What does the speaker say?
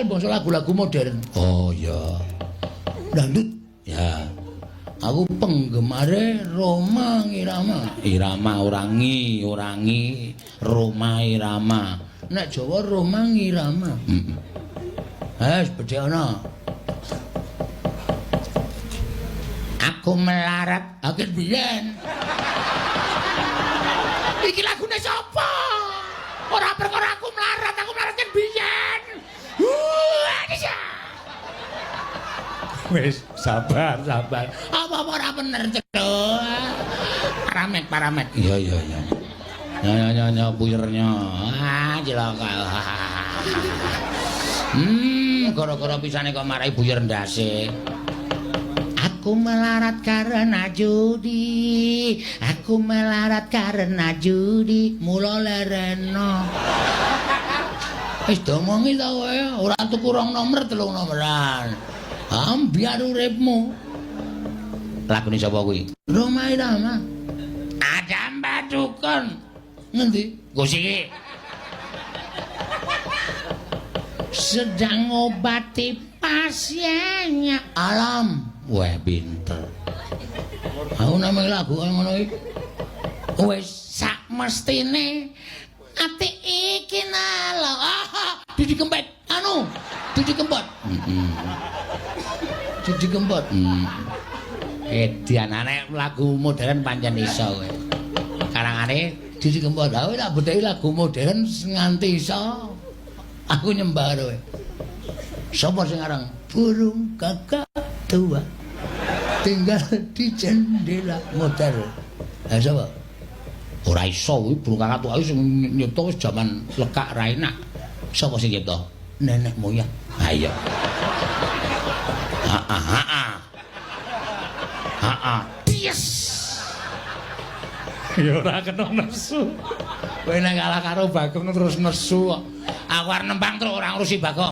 Bangsa lagu-lagu modern. Oh iya. Dangdut. Ya. Aku penggemare Rhoma Irama. Irama orangi, orangi Rhoma Irama. Nek Jawa Rhoma Irama. Heeh. Eh, bedhekana. Aku melarat Akeh biyen. Iki lagune sapa? Ora perkara aku melarat kan biyen. Wis, sabar, sabar. Apa-apa ora bener, Cuk. Paramet, paramet. Iya, iya, iya. Nyo nyo nyo nyo puyernya. Ah, cilaka. Gara-gara pisane kok marai buyer ndase. Aku melarat karena judi. Aku melarat karena judi. Mula lereno. Wis domongi ta kowe, ora tuku rong nomor, telung nomoran. Ambyar uripmu. Lagune sapa kuwi? Rhoma Irama. Ada Mbak Dukun. Ngendi? Gus iki. Sedang ngobati pasiennya. Alam. Wah, pinter. Aku namung lagu kaya ngono iki. Wis sak mestine ati iki nalo. Ah, Didi Kempet. Anu, Didi Kempot. Heeh. Didi Kempot. Edian nek lagu modern pancen iso kowe. Karangane Didi Kempot. Aku tak bedheki lagu modern nganti iso. Aku nyembah kowe. Sapa sing aran? Burung gagak tua tinggal di jendela modern. Ha sapa? Ora iso kuwi burung kakak tua sing nyipta wis jaman lekak ra enak. Sapa sing nyipta? Nenek moyang. Ha iya. Ha ha ha. Ha ha. Yes. Ya ora kena nesu. Kowe nek kalah karo Bagong terus nesu kok. Aku arep nembang terus ora ngurusi Bagong.